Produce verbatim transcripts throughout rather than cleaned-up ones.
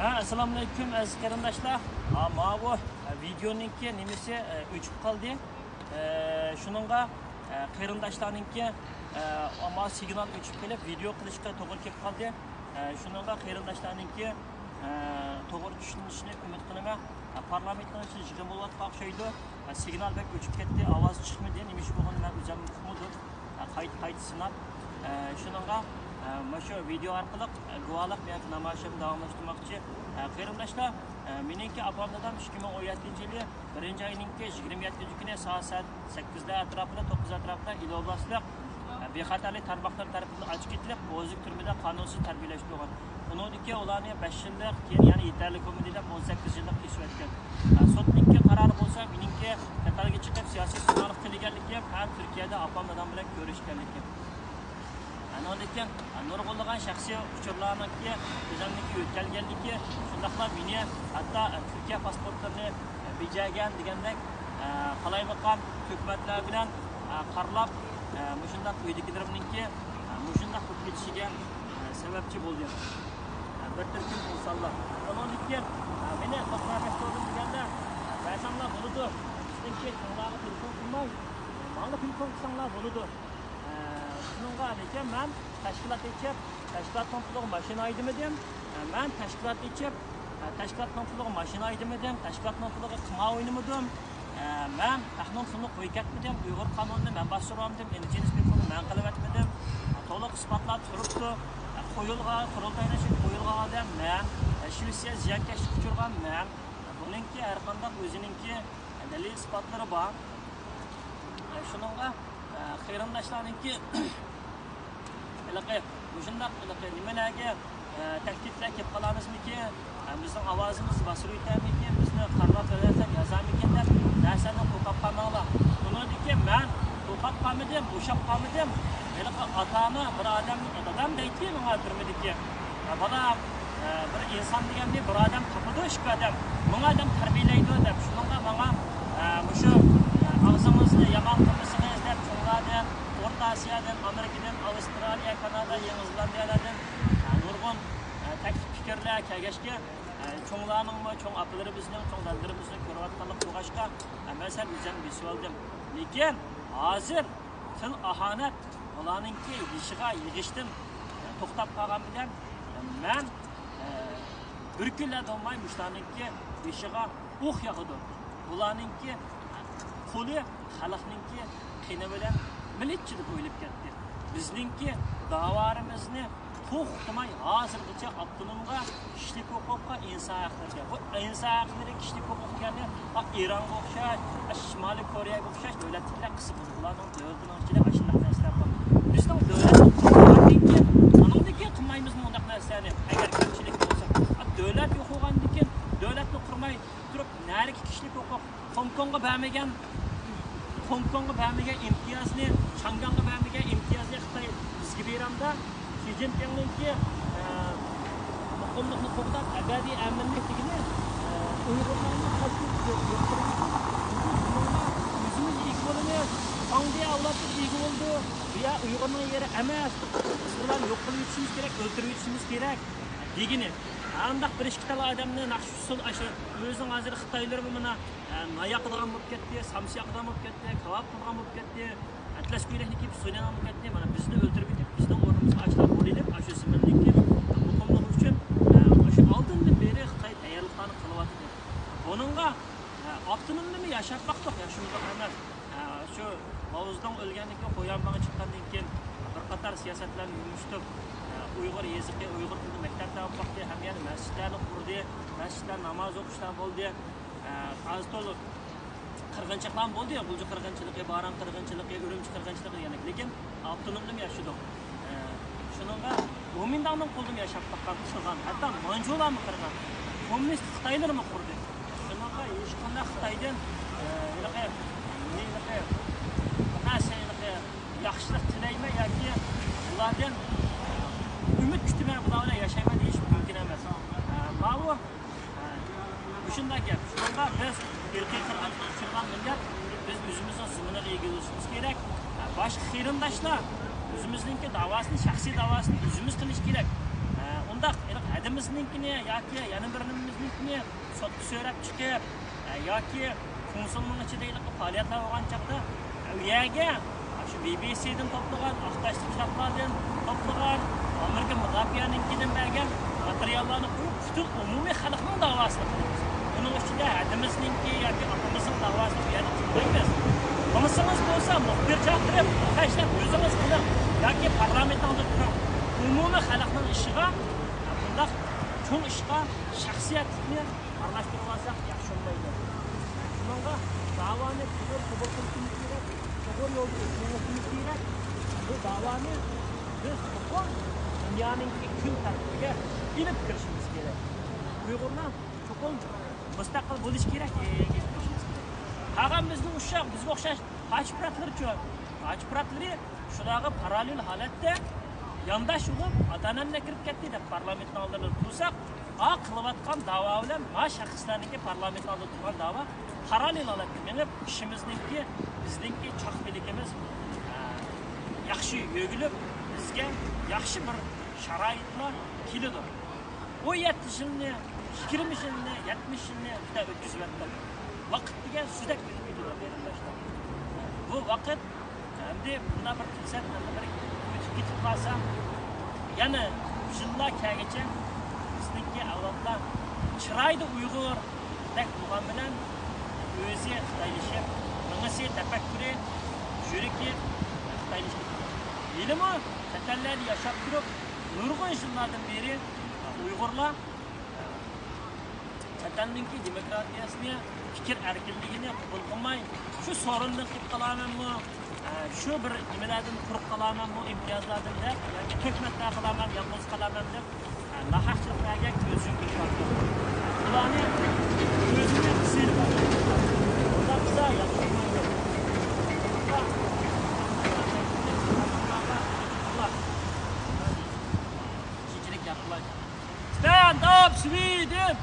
ھە، ئەسسالامۇئەلەيكۇم، ئەزىز قېرىنداشلار. ھە، ماۋۇ، ھە، ۋىدېئونىڭكى نېمىسى، ئە، ئۆچۈپ قالدى. ئە، شۇنىڭغا، ئە، قېرىنداشلارنىڭكى، ئە، ئەمما سىگنال ئۆچۈپ قېلىپ، ۋىدېئو قىلىشقا توغرا كېلىپ قالدى. ئە، شۇنىڭغا قېرىنداشلارنىڭكى، ئە، توغرا چۈشىنىشىنى ئۈمىد قىلىمەن. ئە، پارلامېنتنىڭ ئىچىدە يىغىن بولۇۋاتقان ئوخشايدۇ. ئە، سىگنال بەك ئۆچۈپ كەتتى، ئاۋاز چىقمىدى. نېمە ئىش بولغىنىنى مەن ئۆزۈم ئۇقمىدىم. قايتا، قايتا سىناپ، ئە، شۇنىڭغا، ئە، مۇشۇ ۋىدېئو ئارقىلىق، ئە، گۇۋاھلىق مېنىڭ نامايىشىمنى داۋاملاشتۇرماقچى. ئە، قېرىنداشلار، ئە، مېنىڭكى ئاپام دادام ئىككى مىڭ ئون يەتتىنچى يىلى بىرىنچى ئاينىڭكى يىگىرمە يەتتىنچى كۈنى سائەت سەككىزدە ئەتراپىدا، توققۇز ئەتراپىدا ئىلى ئوبلاستلىق، ئە، بىخەتەرلىك تارماقلىرى تەرىپىدىن ئاچىقىپ كېتىلىپ، بوزۇيۇك تۈرمىدە قانۇنسىز تەربىيەلەشتۈرۈلگەن. ئۇنىڭدىكى ئۇلارنى بەش يىللىق، كېيىن يەنە يېتەرلىك بولمىدى دەپ ئون سەككىز يىللىق كېسىۋەتكەن. ئە، سوتنىڭكى قارارى بولسا مېنىڭكى قەتەرگە چىقىپ سىياسىي تۇتقاقلىق تىلىگەنلىكىم ھەم تۈركىيەدە ئاپام دادام بىلەن كۆرۈشكەنلىكىم. ئانىڭدىن كېيىن، ئە، نۇرغۇنلىغان شەخسىي ئۇچۇرلارنىڭكى كۆزەمدىكى يۆتكەلگەنلىكى، شۇنداقلا مېنى ھەتتا، ئە، تۈركىيە پاسپورتلىرىنى، ئە، بېجەرگەن دېگەندەك، ئە، قالايمىقان ھۆكۈمەتلەر بىلەن، ئە، قارىلاپ، ئە، مۇشۇنداق ئۆيدىكىلىرىمنىڭكى، ئە، مۇشۇنداق بولۇپ كېتىشىگە، ئە، سەۋەبچى بولدى. ئە، بىر تۈركۈم ئىنسانلار. ئۇنىڭدىن كېيىن، ئە، مېنى قوتلاربەك تۇردۇم دېگەندە، ئە، بەرسەڭلار بولىدۇ. بىزنىڭكى چوڭلارغا تېلېفون قىلماي، ماڭا تېلېفون قىلساڭلار بولىدۇ. ئە، شۇنىڭغا لېكىن مەن تەشكىلات ئېچىپ، تەشكىلاتنىڭ پۇلىغا ماشىنا ھەيدىمىدىم. ئە، مەن تەشكىلات ئېچىپ، ئە، تەشكىلاتنىڭ پۇلىغا ماشىنا ھەيدىمىدىم، تەشكىلاتنىڭ پۇلىغا قىمار ئوينىمىدىم. ئە، مەن ھەقنىڭ پۇلىنى قويۇپ كەتمىدىم، ئۇيغۇر قانۇنىنى مەن باستۇرۇۋالمىدىم، ئىندىجېنىس پېقىلنى مەن قىلىۋەتمىدىم. ئە، تولۇق ئىسپاتلار تۇرۇپتۇ. ئە، قويۇلغان، قۇرۇلتاينىڭ ئىچىگە قويۇلغان ئادەم مەن. ئە، شىۋېتسىيە زىيانكەشلىككە ئۇچرىغان مەن. ئە، بۇنىڭكى ھەرقانداق ئۆزىنىڭكى دەلىل ئىسپاتلىرى بار. ئە، شۇنىڭغا، ئە، قېرىنداشلارنىڭكى ھېلىقى مۇشۇنداق ھېلىقى نېمىلەرگە، ئە، تەھدىتلەر كېلىپ قالارمىزمىكىن، ئە، بىزنىڭ ئاۋازىمىزنى باستۇرۇۋېتەرمىكىن، بىزنى قارىلاپ بېرەرسەن يازارمىكىن دەپ نەرسىدىن قورقۇپ قالماڭلار. ئۇنىڭدىن كېيىن مەن قورقۇپ قالمىدىم، بوشاپ قالمىدىم. ھېلىقى ئاتا-ئانا بىر ئادەم، دادام دەيتتى ماڭا تۈرمىدىكى، ئە، بالام، ئە، بىر ئىنسان دېگەننى بىر ئادەم تاپىدۇ، ئىككى ئادەم، مىڭ ئادەم تەربىيەلەيدۇ دەپ. شۇنىڭغا ماڭا، ئە، مۇشۇ، ئە، ئاغزىڭىزنى يامان قىلمىسىڭىز دەپ چوڭلاردىن، ئورتا ئاسىيادىن، ئامېرىكىدىن، ئاۋسترالىيە، كانادا، يېڭى زېلاندىيەلەردىن، ئە، نۇرغۇن، ئە، تەكلىپ پىكىرلەر كەلگەچكە، ئە، چوڭلارنىڭمۇ، چوڭ ئاپىلىرىمىزنىڭ، چوڭ دادىلىرىمىزنىڭ كۆرۈۋاتقانلىقى بولغاچقا، ئە، مەن سەل ئۆزۈمنى بېسىۋالدىم. لېكىن ھازىر تىل ئاھانەت، بۇلارنىڭكى يېشىغا يىغىشتىن توختاپ قالغان بىلەن، مەن، ئە، بىر كۈنلەر بولماي مۇشۇلارنىڭكى بېشىغا ئوق ياغىدۇ. بۇلارنىڭكى قولى خەلقنىڭكى قېنى بىلەن مىلىچچىدە ئويۇلۇپ كەتتى. بىزنىڭكى داۋالىرىمىزنى توختىماي ھازىرغىچە ئاپتونومغا كىشىلىك ھوقۇققا، ئىنسان ھەقلىرىگە. بۇ ئىنسان ھەقلىرى، كىشىلىك ھوقۇق دېگەننى، ئا، ئىرانغا ئوخشاش، ئا، شىمالىي كورېيەگە ئوخشاش دۆلەتتىكىلەر قىسىپ بولىدۇ. بۇلارنىڭ دۆلىتىنىڭ ئىچىدە ئاشۇنداق نەرسىلەر بار. بىزنىڭ دۆلەت قۇرغاندىن كېيىن، ئۇنىڭدىن كېيىن قىلمايمىزمۇ ئۇنداق نەرسىلەرنى؟ ئەگەر كەمچىلىك بولسا، ئا، دۆلەت يوق بولغاندىن كېيىن دۆلەتنى قۇرماي تۇرۇپ، نەدىكى كىشىلىك ھوقۇق؟ خوڭكوڭغا بەرمىگەن، خوڭكوڭغا بەرمىگەن ئىمتىيازنى، شاڭگاڭغا بەرمىگەن ئىمتىيازنى خىتاي بىزگە بېرەمدۇ؟ شى جىنپىڭنىڭكى، ئە، مۇقىملىقنى قوغداپ، ئەبەدىي ئەمىنلىك دېگىنى، ئە، ئۇيغۇرلارنى قاچۇرۇپ يوق قىلىۋېتىپ، بۇنىڭغا ئۆزىمىز ئىگە بولىمىز، خاڭدى ئەۋلادلىرى ئىگە بولىدۇ. بۇ يەر ئۇيغۇرنىڭ يېرى ئەمەس. بىز بۇلارنى يوق قىلىۋېتىشىمىز كېرەك، ئۆلتۈرۈۋېتىشىمىز كېرەك دېگىنى. ئانداق بىر ئىككى تال ئادەمنى ناخشا ئۇسسۇل ئاشۇ ئۆزىنىڭ ھازىر خىتايلىرىمۇ مانا، ئە، نان ياقىدىغان بولۇپ كەتتى، سامسا ياقىدىغان بولۇپ كەتتى، كاۋاپ قىلىدىغان بولۇپ كەتتى، ئەتلەس كۆيلەكنى كىيىپ سۇيۇنىدىغان بولۇپ كەتتى. مانا بىزنى ئۆلتۈرۈپ كېتىپ، بىزنىڭ ئورنىمىزغا ئاشۇلار رول ئېلىپ، ئاشۇ زېمىننىڭكى مۇقىملىقى ئۈچۈن، ئە، ئاشۇ ئالدىندىن بېرى خىتاي تەييارلىقلارنى قىلىۋاتىدۇ. بۇنىڭغا، ئە، ئاپتونومنىمۇ ياشاپ باقتۇق، ياشىمىزدا ئەمەس. ئە، شۇ ماۋزېدۇڭ ئۆلگەندىن كېيىن، خۇيەنباڭ چىققاندىن كېيىن، بىر قاتار سىياسەتلەرنى يۈرۈشتۈرۈپ، ئە، ئۇيغۇر يېزىقى، ئۇيغۇر تىلىدا مەكتەپلەر ئوقۇتتى، ھەممە يەردە مەسچىتلەرنى قۇردى، مەسچىتلەر ناماز ئوقۇشلار بولدى. ئە، ئاز تولا قىرغىنچىلىقلارمۇ بولدى، غۇلجا قىرغىنچىلىقى، باران قىرغىنچىلىقى، ئۈرۈمچى قىرغىنچىلىقى دېگەندەك. لېكىن ئاپتونومدىمۇ ياشىدۇق. ئە، شۇنىڭغا گومىنداڭنىڭ قولىدىمۇ ياشاپ باققان، قىلغان، ھەتتا مانجۇلارمۇ قىلغان، كوممۇنىست خىتايلىرىمۇ قۇردى. شۇنىڭغا ھېچقانداق خىتايدىن، ئە، ھېلىقى، ھېلىقى، نەرسە، ھېلىقى ياخشىلىق تىلەيمەن ياكى ئۇلاردىن ئۈمىد كۈتىمەن، ئۇلار بىلەن ياشايمەن دېيىش مۇمكىن ئەمەس. ئە، ماۋۇ مۇشۇنداق گەپ. شۇنىڭغا بىز ئىرقىي قىرغىنچىلىققا ئۇچرىغان مىللەت، بىز ئۆزىمىزنىڭ زېمىنىغا ئىگە بولۇشىمىز كېرەك. باشقا قېرىنداشلار ئۆزىمىزنىڭكى داۋاسىنى، شەخسىي داۋاسىنى ئۆزىمىز قىلىش كېرەك. ئۇنى ھېلىقى ھەدىمىزنىڭكىنى ياكى يەنە بىر نېمىمىزنىڭكىنى سوتقا سۆرەپ چىقىپ، ئە، ياكى كونسۇلنىڭ ئىچىدە ھېلىقى پائالىيەتلەر بولغان چاغدا، ئە، ئۇ يەرگە شۇ بى بى سىدىن توپلىغان، ئاقتاشلىق كىتابلاردىن توپلىغان، ئامېرىكا مۇداپىئەنىڭكىدىن بەرگەن ماتېرىياللارنى قويۇپ، پۈتۈن ئومۇمىي خەلقنىڭ داۋاسىنى قىلىمىز. ئۇنىڭ ئىچىدە ھەدىمىزنىڭكى ياكى ئاپىمىزنىڭ داۋاسىنى ئۇ يەردە قىلمايمىز. قىلسىڭىز بولسا، مۇخبىر چاقىرىپ، ئوخشاشلاپ ئۆزىڭىز قىلىڭ ياكى پارلامېنتىڭىزدا تۇرۇڭ. ئومۇمىي خەلقنىڭ ئىشىغا بۇنداق چوڭ ئىشقا شەخسىيەتلىكنى ئارىلاشتۇرۇۋالساق ياخشى بولمايدۇ. شۇنىڭغا داۋانى توغرا قوبۇل قىلىشىمىز كېرەك، توغرا يولدا ئېلىپ كېلىشىمىز كېرەك. بۇ داۋانى بىز چوقۇم دۇنيانىڭكى كۈن تەرتىپىگە ئېلىپ كىرىشىمىز كېرەك. ئۇيغۇرلار چوقۇم مۇستەقىل بولۇشى كېرەك، ئېلىپ كىرىشىمىز كېرەك. قالغان بىزگە ئوخشاش، بىزگە ئوخشاش پاچپىراتلىرىچۇ؟ پاچپىراتلىرى شۇلارغا پاراللېل ھالەتتە يانداش بولۇپ، ئاتا-ئانامنى ئەكىرىپ كەتتى دەپ پارلامېنتنىڭ ئالدىدا تۇرساق، ئا قىلىۋاتقان داۋا بىلەن ما شەخسلەرنىڭكى پارلامېنتنىڭ ئالدىدا تۇرغان داۋا پاراللېل ھالەتتە مېڭىپ، ئىشىمىزنىڭكى، بىزنىڭكى چاق پىلىكىمىز، ئە، ياخشى يۆگىلىپ، بىزگە ياخشى بىر شارائىتلار كېلىدۇ. ئون يەتتە يىلنى، يىگىرمە يىلنى، يەتمىش يىلنى بىزدە ئۆتكۈزۈۋەتتۇق. ۋاقىت دېگەن سۇدەك ئۆتۈپ كېتىدۇ، قېرىنداشلار. بۇ ۋاقىت ئەمدى مۇنداق بىر پۇرسەت، مۇنداق بىر ئۆتۈپ كېتىپ قالسا، يەنە يىللار كەلگۈچە بىزنىڭكى ئەۋلادلار چىرايىدا ئۇيغۇردەك بولغان بىلەن ئۆزى خىتايلىشىپ، مېڭىسى، تەپەككۇرى، يۈرىكى خىتايلىشىپ كېتىدۇ. ھېلىمۇ چەت ئەللەردە ياشاپ تۇرۇپ، نۇرغۇن يىللاردىن بېرى ئۇيغۇرلار چەت ئەلنىڭكى دېموكراتىيەسىنى، پىكىر ئەركىنلىكىنى قوبۇل قىلماي، شۇ سورۇندىن قېلىپ قالارمەنمۇ، ئە، شۇ بىر نېمىلەردىن قۇرۇق قالارمەنمۇ، ئىمتىيازلاردىن دەپ ياكى تۆھمەتلەر قىلارمەن، يالغۇز قالارمەن دەپ، ئە، ناھەقچىلىق بەرگەن كۆز يۇمۇپ كېتىۋاتىدۇ. بۇلارنى ئۆزىنى سىنىپ، بۇنداق قىلسا ياخشى بولمايدۇ. شۇنچىلىك گەپ قىلاي. Stand up Sweden!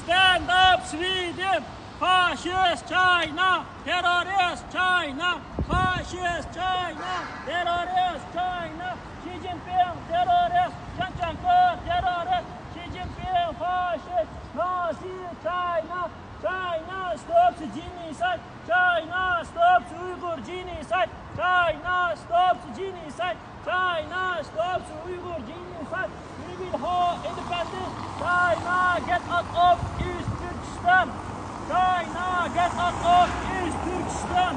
Stand up Sweden! Fascist China! Terrorist China! Fascist China! Terrorist China! Xi Jinping terrorist! Chen Chang-kuo terrorist! Xi Jinping fascist! Nazi China! China stops genocide! China stops Uyghur genocide! China stops genocide! China stops Uyghur genocide! We will hold independence! China, get out of East Turkestan! China, get out of East Turkestan!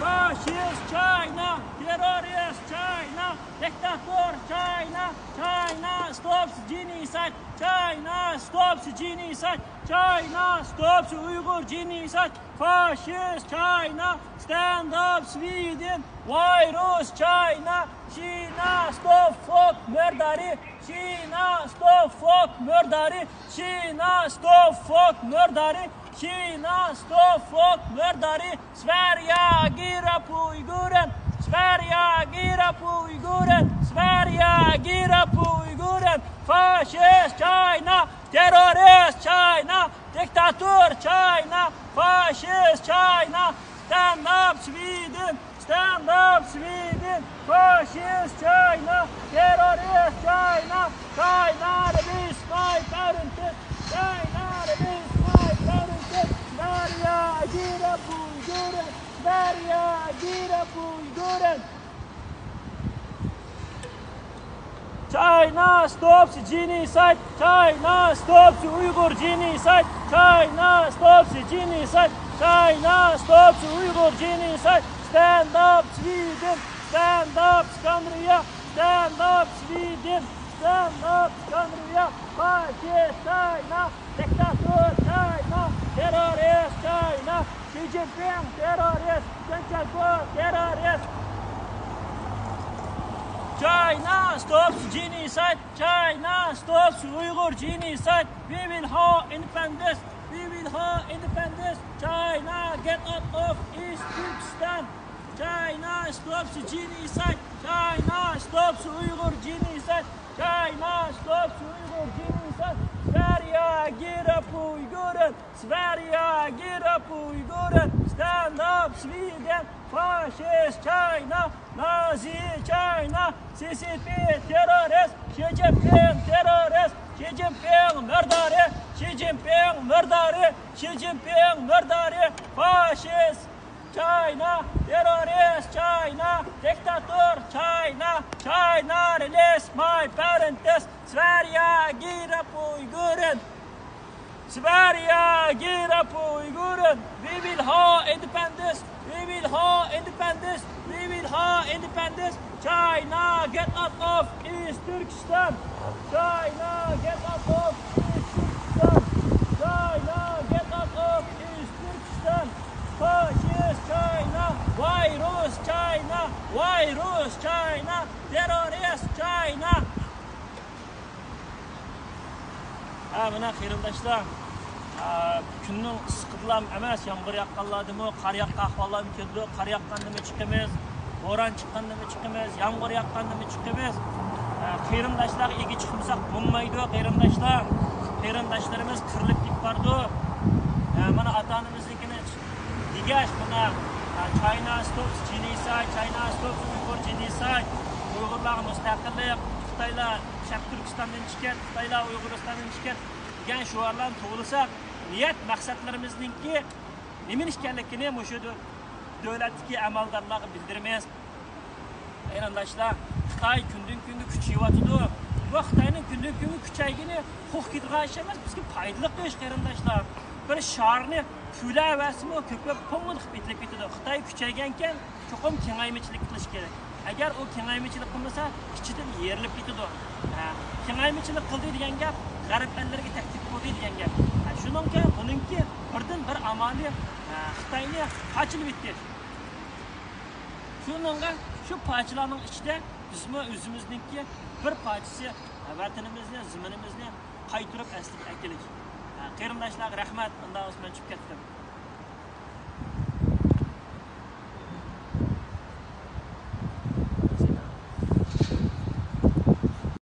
Fascist China! Terrorist China! Dictator China! China stops genocide! China stops genocide! China stops Uyghur genocide! Fascist China, stand up Sweden! Virus China, China stop folk murder! China stop folk murder! China stop folk murder! China stop folk murder! Sverige, agera på Uiguren! Sverige, agera på Uiguren! Sverige, agera på Uiguren! Fascist China! Terrorist China! Diktator China! Fascist China! Stand up Sweden! Stand up Sweden! Fascist China! Terrorist China! China is my parent! China is my parent! Sverige, agera på Uiguren! Sverige, agera på Uiguren! China stops genocide! China stops Uyghur genocide! China stops genocide! China stops Uyghur genocide! Stand up Sweden! Stand up Skandinavia! Stand up Sweden! Stand up Skandinavia! Fascist China! Dictator China! Terrorist China! Xi Jinping terrorist! Chen Chang-kuo terrorist! China stops genocide! China stops Uyghur genocide! We will hold independence! We will hold independence! China, get out of East Turkestan! China stops genocide! China stops Uyghur genocide! China stops Uyghur genocide! Sverige, agera på Uiguren! Sverige, agera på Uiguren! Stand up Sweden! Fascist China! Nazi China! C C P terrorist! Xi Jinping terrorist! مەردارى، شى جىنپىڭ مەردارى، شى جىنپىڭ مەردارى، فاشىست چاينا، تېررورىست چاينا، دىكتاتور چاينا، چاينا، release my parents، سىبېرىيە، give up ئۇيغۇرنى. سىبېرىيە، give up ئۇيغۇرنى. We will have independence. We will have independence. We will have independence. China, get out of East Turkestan. China, get out of East Turkestan. China, get out of East Turkestan. Fascist China, virus China, virus China, terrorist China. ھە، مانا قېرىنداشلار، ھە، كۈننىڭ ئىسسىقىدىلا ئەمەس، يامغۇر ياغقانلاردىمۇ، قار ياغقان ئەھۋاللارمۇ كېلىدۇ. قار ياغقاندىمۇ چىقىمىز، بوران چىققاندىمۇ چىقىمىز، يامغۇر ياغقاندىمۇ چىقىمىز. ھە، قېرىنداشلارغا ئىگە چىقمىساق بولمايدۇ، قېرىنداشلار. قېرىنداشلىرىمىز قىرىلىپ كېتىپ بارىدۇ. ھە، مانا ئاتا-ئانىمىزنىڭكىنى دېگەچ، مانا، ھە، China stops genocide, China stops Uyghur genocide، ئۇيغۇرلارغا مۇستەقىللىق، خىتايلار شەرقىي تۈركىستاندىن چىقىپ كەت، خىتايلار ئۇيغۇرىستاندىن چىقىپ كەت دېگەن شوئارلارنى توۋلىساق، نىيەت مەقسەتلىرىمىزنىڭكى نېمە ئىكەنلىكىنى مۇشۇ دۆ-، دۆلەتتىكى ئەمەلدارلارغا بىلدۈرىمىز. قېرىنداشلار، خىتاي كۈندىن كۈنگە كۈچىيىۋاتىدۇ. بۇ خىتاينىڭ كۈندىن كۈنگە كۈچەيگىنى قورقۇپ كېتىدىغان ئىش ئەمەس، بىزگە پايدىلىق ئىش، قېرىنداشلار. بىر شارنى پۈۋلەۋەرسىمۇ كۆپلەپ پوڭ قىلىپ ئېتىلىپ كېتىدۇ. خىتاي كۈچەيگەنكەن، چوقۇم كېڭەيمىچىلىك قىلىش كېرەك. ئەگەر ئۇ كېڭەيمىچىلىك قىلمىسا، ئىچىدىن يېرىلىپ كېتىدۇ. ھە، كېڭەيمىچىلىك قىلدى دېگەن گەپ غەرب ئەللىرىگە تەھدىت بولدى دېگەن گەپ. ھە، شۇنىڭكى، بۇنىڭكى بىردىن بىر ئامالى، ھە، خىتاينى پارچىلىۋېتىش. شۇنىڭغا، شۇ پارچىلارنىڭ ئىچىدە بىزمۇ ئۆزىمىزنىڭكى بىر پارچىسى، ھە، ۋەتىنىمىزنى، زېمىنىمىزنى قايتۇرۇپ ئەسلىگە ئەكېلىش. ھە، قېرىنداشلارغا رەھمەت، ئۇنداق بولسا مەن چۈشۈپ كەتتىم.